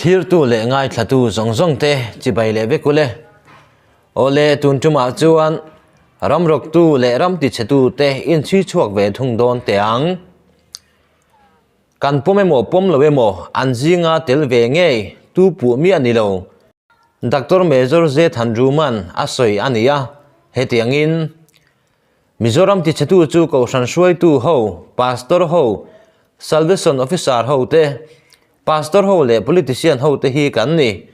Thlirtu leh ngaithlatu zawng zawng te chibai leh vek ule. Awle tun tumah chuan ram rawktu leh ram tichhetu te inchhui chhuak ve thung dawn teh ang. Kan pawm emaw pawm lo emaw an zinga tel ve ngei tu puh miah ni lo. Doctor Major J Thanruman a sawi a ni a, hetiangin Mizoram tichhetu chu Kohhran hruaitu ho, Pastor ho, Salvation Officer ho te, Pastor ho leh Politician ho te hi kan ni.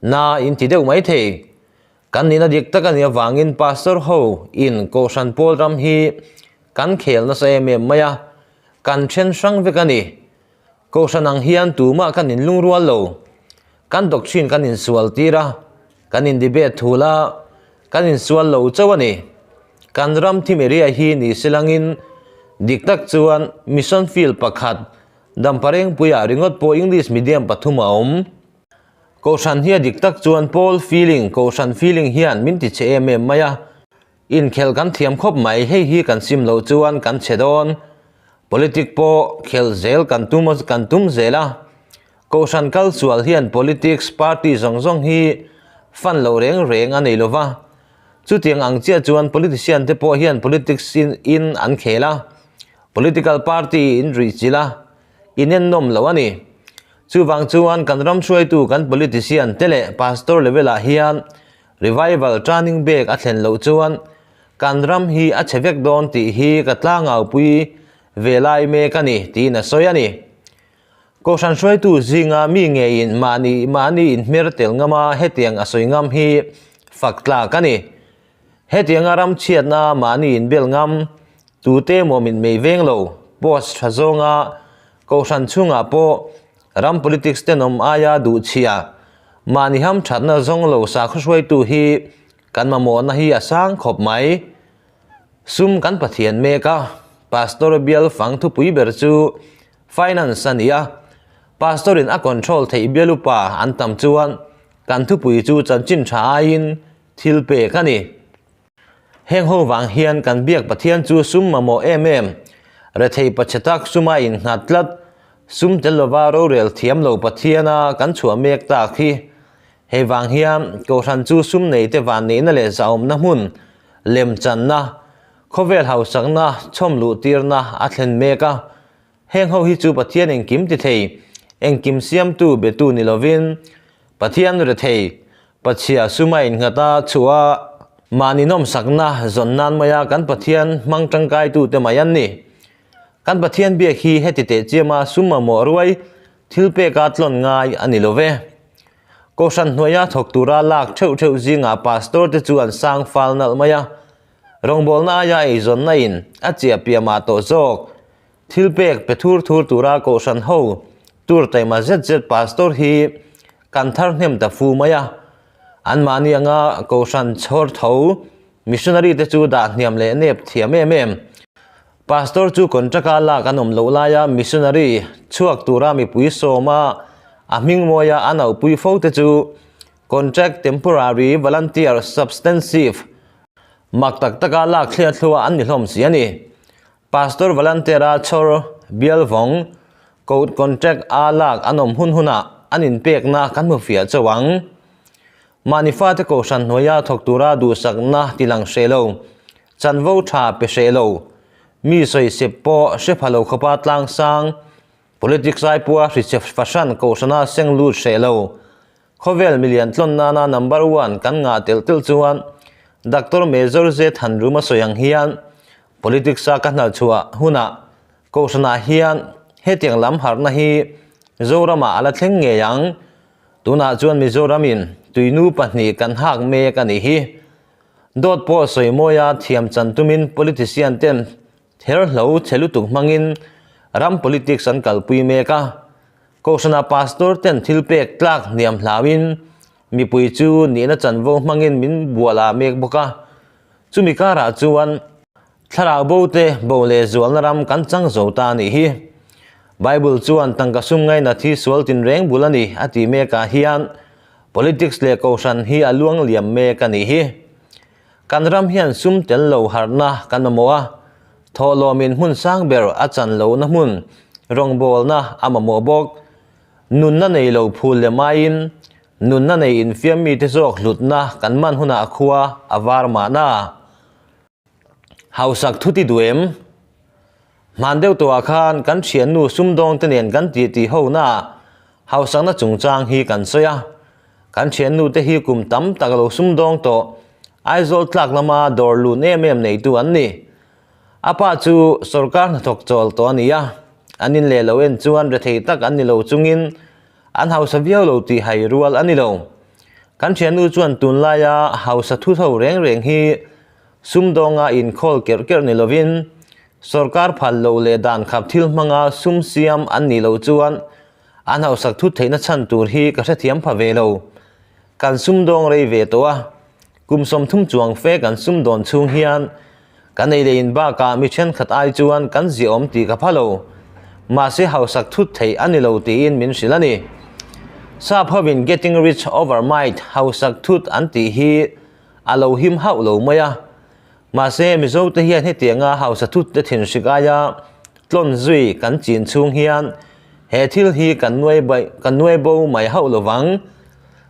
Na in ti deuh mai thei. Kan nihna dik tak a nih avangin Pastor ho in Kohhran pawl ram hi kan khel nasa em em mai a, kan then hrang vek a ni. Kohhran ang hian tumah kan inlungrual lo. Kan doctrine kan insual tir a, kan in debate thul a, kan insual lo chauh a ni. Kan ram thim area hi ni silangin dik tak chuan mission field pakhat Damparengpuiah ringawt pawh English medium pathum a awm. Kohhran hi a dik tak chuan Paul feeling, Kohhran feeling hian min ti che em em mai a. Inkhelh kan thiam khawp mai, hei hi kan sim loh chuan kan chhe dawn. Politic pawh khelh zel kan tum kan tum zel a. Kohhran kal sual hian politics party zawng zawng hi fan lo reng reng a nei lova. Chutiang ang chiah chuan politician te pawh hian politics in in an khel a, political party in ruihchilh a, inennawm lo a ni. Chuvang chuan kan ram hruaitu kan politician te leh pastor level ah hian Revival turning back a thlen loh chuan kan ram hi a chhe vek dawn tih hi ka tlangaupui ve lai mek a ni tiin a sawi a ni. Kohhran hruaitu zinga mi ngeiin mahni mahni inhmer tel ngama hetiang a sawi ngam hi fak tlak a ni. Hetianga ram chhiatna mahni inbel ngam tute emaw min mei veng lo post tha zawnga kohhran chhungah pawh ram politics tenawm aia duhchhia mahni hamthatna zawng lo sakhaw hruaitu hi kan mamawhna hi a sang khawp mai. Sum kan Pathian mek a, Pastor bial fang thupui ber chu Finance a ni a, Pastor in a control theih bial upa an tam chuan kan thupui chu chanchin tha aiin thil pek a ni. Heng ho vang hian kan biak Pathian chu sum mamawh em em, rethei pachhe tak suma innghat tlat, sum tel lova rorel thiam lo Pathiana kan chhuah mek tak hi. Hei vang hian Kohhran chu sum neite vanneihna leh zahawmna hmun, lemchanna, khawvel hausakna chhawm luhtirna a thlen mek a. Heng ho hi chu Pathian engkim ti thei, engkim siamtu betu ni lovin, Pathian rethei, Pachhia suma innghat a chhuah a, mahni nawmsakna zawn nan maia kan Pathian hmang tangkaitute mai an ni. Kan Pathian biak hi heti teh chiama sum mamawh ruai thil peka tlawn ngai a ni lo ve. Kohhran hnuaia thawk tura lak theuh theuh zingah pastor te chu an sang fal nalh mai a, rawngbawlna aia eizawnna in a chiah piah mah tawh zawk. Thil pek pe thur thur tura kohhran ho tur taima zet zet pastor hi kan thar hnem ta fu mai a. Anmahni anga kohhran chhawr tho missionary te chu dah hniam leh nep thiam em em. Pastor chu contract a lak an awm loh laia missionary chhuak tura mipui sawma a hming mawia an auhpui fo te chu contract temporary volunteer substantive mak tak taka lak thliah thluah an ni hlawm si a ni. Pastor Valantera chhawr bial vawng coat contract a lak an awm hun hunah an inpekna kan hmu fiah chauh ang. Mahni fate kohhran hnuaia thawk tura duhsakna ti lang hreh lo, chanvo tha pe hreh lo, mi sawisep pawh hre pha lo khawpa tlangsang, politics aipua hrichhe fahran kohhrana seng lut hreh lo, Khawvel milian tlawn nana number one kan ngah telh telh chuan Doctor Major J Thanruma sawi ang hian politics a ka hnal chhuah hunah Kohhranah hian hetiang lam harhna hi Zoramah a la thleng ngei ang. Tunah chuan Mizoramin tuinu pahnih kan hak mek a nih hi. Dawt pawh sawi mawia thiam chan tumin politician ten therhlo chhe lutuk hmangin ram politics an kalpui mek a. Kohhrana pastor ten thil pek tlak hniam hlauin mipui chu nihna chanvo hmangin min bual ah mek bawk a. Chumi karah chuan thlarau bo te bo leh zualna ram kan chang zo ta a nih hi. Bible chuan tangka sum ngaina thi sual tinreng bul a ni a ti mekah hian politics leh kohhran hi a luang liam mek a nih hi. Kan ram hian sum tel lo harhna kan mamawh a, thawhlawmin hmun sang ber a chan lohna hmun rawngbawlna a mamawh bawk. Nunna nei lo phul leh maiin nunna nei infiam mite zawk hlutna kan man hunah khua a var mahna. Hausak thu ti duh em? Hman deuh tawhah khan kan thiannu sumdawngte nen kan tih tih hona hausakna chungchang hi kan sawi a. Kan thiannu te hi kum tam tak lo sumdawng tawh Aizawl tlak lama dawr lun em em neitu an ni. A pa chu sorkar hnathawk chawl tawh a ni a, an in leh lo en chuan rethei tak an ni lo chungin an hausa viau lo tih hai rual a ni lo. Kan thiannu chuan tunlaia hausa thu tho reng reng hi sumdawnga inkhawl kerh kerh ni lovin sorkar phal lo leh dan khap thil hmanga sum siam an nih loh chuan an hausak thut theihna chhan tur hi ka hrethiam pha ve lo. Kan sumdawng rei ve tawh a, kum 30 chuang fe kan sumdawn chhung hian kan ei leh in bakah mi thenkhat ai chuan kan ziaawm tih ka pha lo. Mahse hausak thut theih a ni lo tiin min hrilh a ni. Sap hovin getting rich over might hausak thut an tih hi a lo him hauh lo mai a. Mahse Mizo te hian hetianga hausa thut te thin hrik aia tlawn zui kan chin chhung hian he thil hi kan nuai kan nuai bo mai hauh lo vang.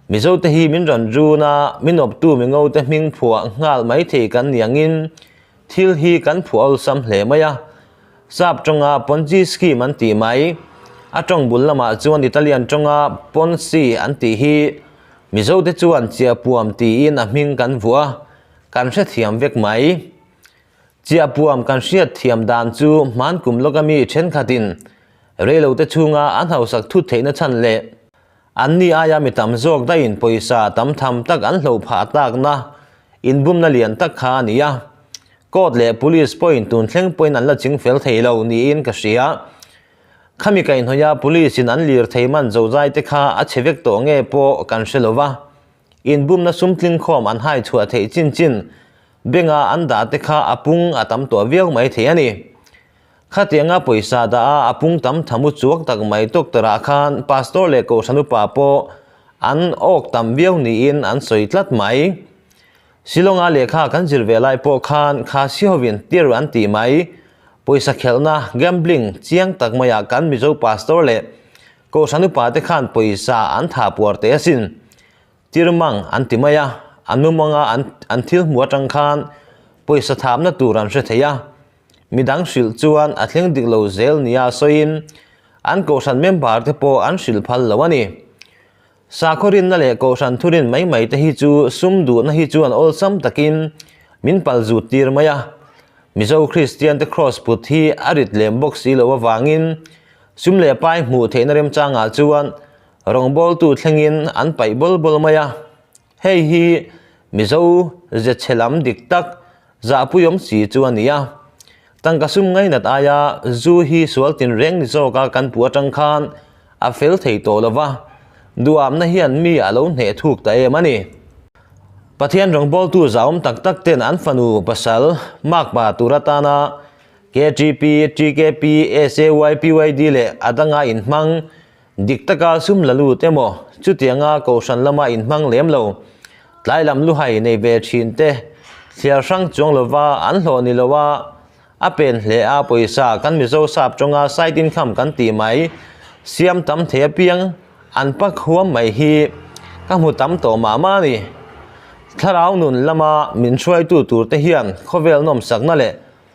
Mizo te hi min rawn run a, min awptu mingo te hming phuah nghal mai thei kan ni angin thil hi kan phuah awlsam hle mai a. Sap tawnga Ponzi scheme an tih mai, a tawng bul lamah chuan Italian tawnga Ponzi an tih hi Mizo te chuan Chiahpuam tiin a hming kan vuah a, kan hrethiam vek mai. Chiahpuam kan hriatthiam dan chu hman kum lawka mi thenkhatin reilote chhunga an hausak thut theihna chhan leh Anni aia mi tam zawk daihin pawisa tam tham tak an hloh phah takna inbumna lian tak kha a ni a. Court leh Police pawhin tun thleng pawhin an la ching fel thei lo niin ka hria. Khami kaihhnawih a Police in an lir thei man zozai te kha a chhe vek tawh nge pawh kan hre lo va. Inbumna sum tlingkhawm an hai chhuah theih chin chin benga an dah te kha a pung a tam tawh viau mai thei a ni. Khatianga pawisa dah a a pung tam thamu chuak tak mai doctor ah khan pastor leh kohhran upa pawh an awk tam viau niin an sawi tlat mai. Shillong-a lehkha kan zir ve lai pawh khan Khasi hovin tir an tih mai. Pawisa khelhna, gambling, chiang tak maiah kan Mizo pastor leh kohhran upa te khan pawisa an tha puar teh asin. Tirmang an ti mai a, a numanga an thil hmu atang khan pawisa thapna tur an hre thei a. Midang hrilh chuan a thleng dik lo zel nia sawiin an kohhran member te pawh an hrilh phal lo a ni. Sakhaw rinna leh kohhran thurin mai mai te hi chu sum duhna hi chuan awlsam takin min pal zut tir mai a. Mizo Kristian te kraws put hi a rit lem bawk si lo avangin sum leh pai hmuh theihna remchangah chuan rawngbawltu thlengin an paih bawl bawl mai a. Hei hi Mizo ze chhe lam dik tak Zahpuiawm si chu a ni a. Tangka sum ngainat aia zu hi sual tinreng ni zawka kan puh atang khan a fel thei tawh lo va, duhamna hian mi a lo hneh thuk ta em a ni. Pathian rawngbawltu zahawm tak tak ten an fanu pasal makpa tur atana KTP, TKP, SAY, PYD leh a danga inhmang Dik taka sum la lut emaw, chutianga kohhran lama inhmang lem lo, tlai lam luhai nei ve thin te thliar hrang chuang lova an hlawh ni lo a, a pen hle a pawisa kan Mizo sap tawnga side income kan tih mai siam tam thei apiang an pak huam mai hi ka hmu tam tawh mah mah a ni. Thlarau nun lama min hruaitu tur te hian khawvel nawmsakna leh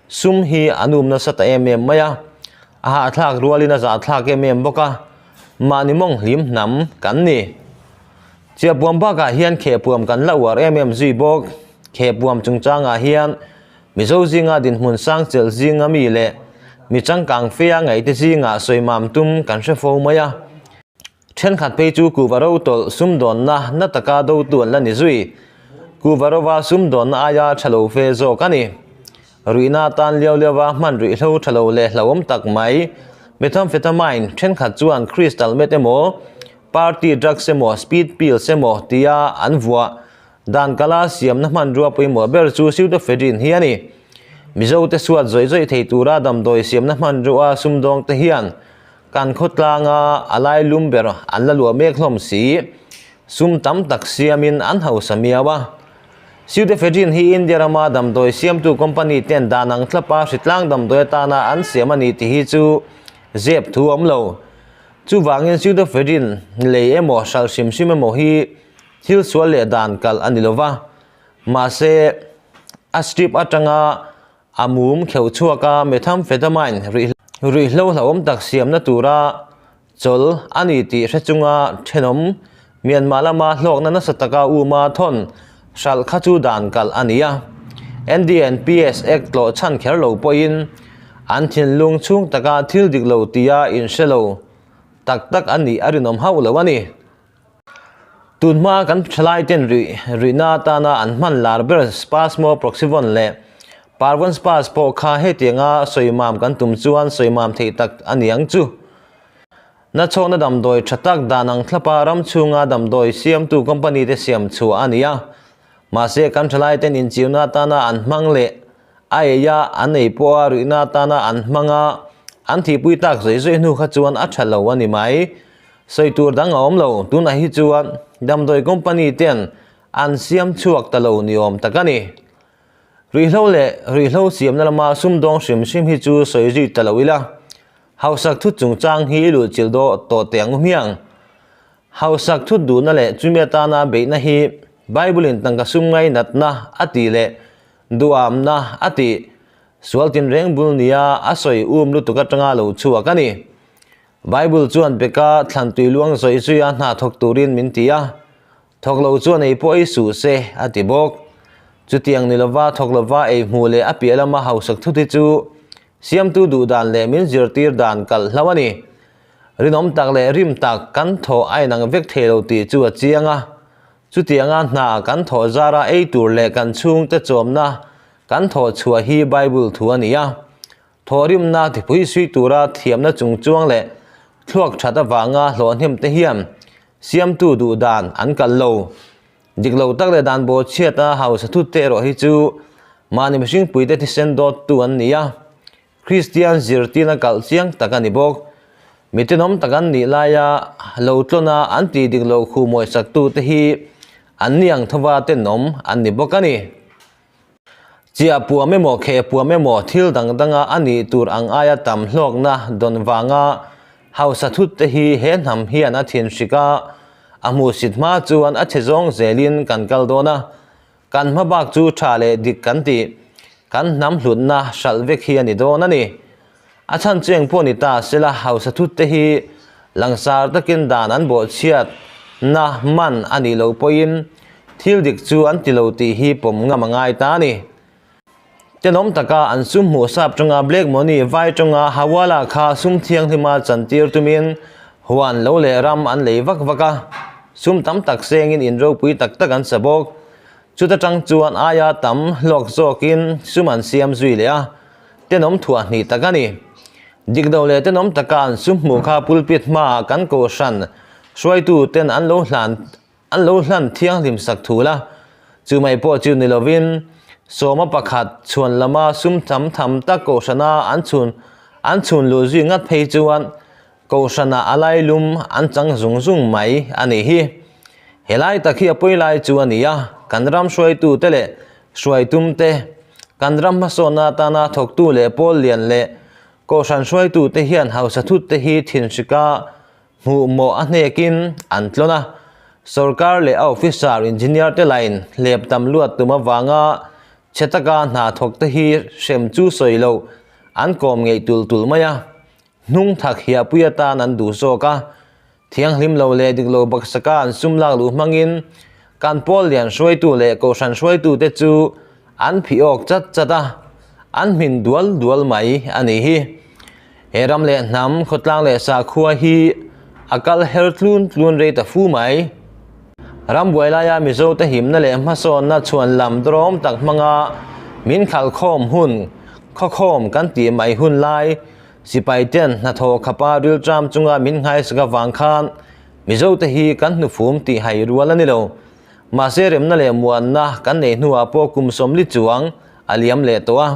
Sum hi a num nasa ta em em mai a, a hahthlak rualin a zahthlak em em bawk a, mahni mawng hlim hnam kan ni. Chiahpuam bakah hian khehpuam kan la uar em em zui bawk. Khehpuam chungchangah hian Mizo zinga dinhmun sang chelh zinga mi leh mi changkang fea ngaihte zingah sawimam tum kan hre fo mai a. Thenkhat phei chu kuhva ro tawlh sumdawnna na taka dotu an la ni zui. Kuhva rova sumdawnna aia tha lo fe zawk a ni. Ruihna atan liau liauva hman ruihhlo tha lo leh hlauhawm tak mai. Methamphetamine thenkhat chuan crystal meth emaw, party drugs emaw, speed pills emaw tia an vuah Dan kala siamna hmanrua pawimawh ber chu pseudoephedrine hi a ni. Mizote suat zawih zawih thei tura damdawi siamna hmanrua sumdawngte hian Kan khawtlanga a lai lum ber an la luah mek hlawm si, sum tam tak siamin an hausa miau a. Pseudoephedrine hi India rama damdawi siamtu company ten dan ang thlapa hritlang damdawi atana an siam a ni tih hi chu zep thu a awm lo. Chuvangin pseudoephedrine lei emaw hralh hrim hrim emaw hi thil sual leh dan kalh a ni lo va, mahse a strip atanga a mum kheuh chhuak a methamphetamine ruihhlo hlauhawm tak siamna tura chawl a ni tih hre chunga thenawm Myanmar lama hlawkna nasa taka uma thawn hralh kha chu dan kalh a ni a. NDNPS Act tlawh chhan kher lo pawhin an thinlung chhung taka thil dik lo tia inhre lo tak tak a nih a rinawm hauh lo a ni. Tunhma kan thalaiten ruih ruihna atana an hman lar ber Spasmo Proxyvon leh Parvon Spas pawh kha hetianga sawimam kan tum chuan sawimam theih tak a ni ang chu. Nachhawkna damdawi tha tak dan ang thlapa ram chhunga damdawi siamtu company te siam chhuah a ni a. Mahse kan thalaiten inchiuna atana an hmang leh a ei a, an ei pawha ruihna atana an hmang a, an thihpui tak zawih zawih hnu kha chuan a tha lo a ni mai. Sawi tur dang a awm lo, tunah hi chuan damdawi company ten an siam chhuak ta lo ni awm tak a ni. Ruihhlo leh ruihhlo siamna lama sumdawng hrim hrim hi chu sawi zui ta lo ila, hausak thut chungchang hi i luhchilh dawh tawh teh ang u hmiang. Hausak thut duhna leh chumi atana beihna hi Bible-in tangka sum ngainatna a tih leh duhamna a tih sual tinreng bul nia a sawi um lutuk atanga lo chhuak a ni. Bible chuan Beka thlan tui luang zawih zuia hna thawk turin min ti a, thawk lo chuan ei pawh ei suh se a ti bawk. Chutiang ni lova thawk lova ei hmuh leh a piah lama hausak thut hi chu siamtu duh dan leh min zirtir dan kalh hlo a ni. Rinawm tak leh rim tak kan thawh a inang vek thei lo tih chu a chiang a. Chutianga hna kan thawh zara ei tur leh kan chhungte chawmna kan thawh chhuah hi Bible thu a ni a. Thawhrimna tipui sui tura thiamna chungchuang leh thluak that avanga hlawhhnem te hian siamtu duh dan an kal lo. Dik lo tak leh dan bawhchhiata hausa thut te erawh hi chu mahni mihringpuite thisen dawttu an ni a, Kristian zirtirna kalh chiang tak a ni bawk. Mi tenawm tak an nih laia lo tlawna an tih dik loh khuhmawisaktute hi an ni ang thova tenawm an ni bawk a ni. Chiah puam emaw kheh puam emaw thil dang danga a nih tur ang aia tam hlawkna dawn vanga hausa thut te hi he hnam hian a thin hrik a, a hmuhsit hma chuan a chhe zawng zelin kan kal dawn a, kan hma bak chu tha leh dik kan tih kan hnam hlutna hralh vek hi a ni dawn a ni. A chhan chu engpawh ni ta sela hausa thut te hi langsar takin dan an bawhchhiat na man a nih loh pawhin thil dik chu an ti lo tih hi pawm ngam a ngai ta a ni. Tenawm taka an sum hmuh sap tanga black money vai tanga hawala kha sum thianghlima chantir tumin huan lo leh ram an lei vak vak a, sum tam tak sengin in ropui tak tak an sa bawk. Chuta tang chuan aia tam hlawk zawkin sum an siam zui leh a. Tenawm thuah hnih tak a ni. Dikdo leh tenawm taka an sum hmuh kha pulpit hmaah kan kohhran hruaitu ten an lo hlan an lo hlan thianghlim sak thul a. Chu mai pawh chu ni lovin sawma pakhat chhuan lama sum tham tham tak kohhrana an chhun an chhun luh zui ngat phei chuan kohhranah a lailum an chang zung zung mai a nih hi. Helai tak hi a pawi lai chu a ni a, kan ram hruaitute leh hruaitumte, kan ram hmasawnna atana thawktu leh pawl lian leh kohhran hruaitute hian hausa thutte hi thinhrika hmuh mawh a hnekin an tlawn a. Sorkar leh a officer, engineer te lain hlep tam luat tum avanga chhe taka hna thawkte hi hrem chu sawi loh an kawm ngeih tul tul mai a. Hnung thak hiahpui atan an duh zawk a, thianghlim lo leh dik lo baksaka an sum lak luh hmangin kan pawl lian hruaitu leh kohhran hruaitute chu an phih awk chat chat a, an hmin dual dual mai a nih hi. He ram leh hnam, khawtlang leh sakhua hi a kal her tlun tlun rei ta fu mai. Ram buai laia Mizote himna leh hmasawnna chhuan lam dawm tak hmanga min khalhkhawm hun, khawkhawm kan tih mai hun lai, Sipai ten hnathawh khapa rilṭam chunga min nghaisak avang khan Mizote hi kan hnufum tih hai rual a ni lo. Mahse remna leh muanna kan nei hnuah pawh kum 40 chuang a liam leh tawh a.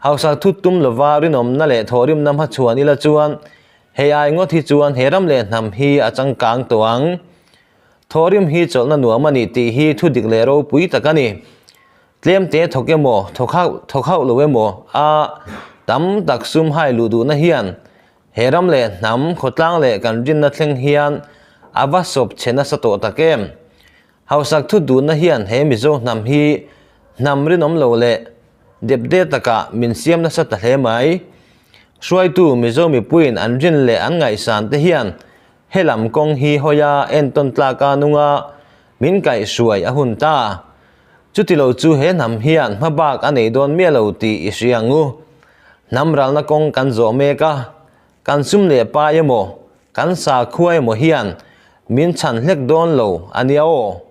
Hausak thut tum lova rinawmna leh thawhrimna hmachhuan ila chuan hei ai ngawt hi chuan he ram leh hnam hi a changkang tawh ang. Thawhrim hi chawlhna nuam a ni tih hi thu dik leh ropui tak a ni. Tlem te thawk emaw, thawk hauh thawk hauh lo emaw a tam tak sum hai luh duhna hian He ram leh hnam, khawtlang leh kan rinna thleng hian a va sawp chhe nasa tawh tak em? Hausak thut duhna hian he Mizo hnam hi hnam rinawm lo leh depde takah min siam nasa ta hle mai. Hruaitu Mizo mipuiin an rin leh an ngaihsan te hian he lam kawng hi hawia entawn tlaka nunga min kaihhruai a hun ta. Chutilo chu he hnam hian hmabak a nei dawn miah lo tih i hria ang u. Hnam ralna kawng kan zawh mek a, kan sum leh pa emaw, kan sakhua emaw hian min chhan hlek dawn lo a nia aw.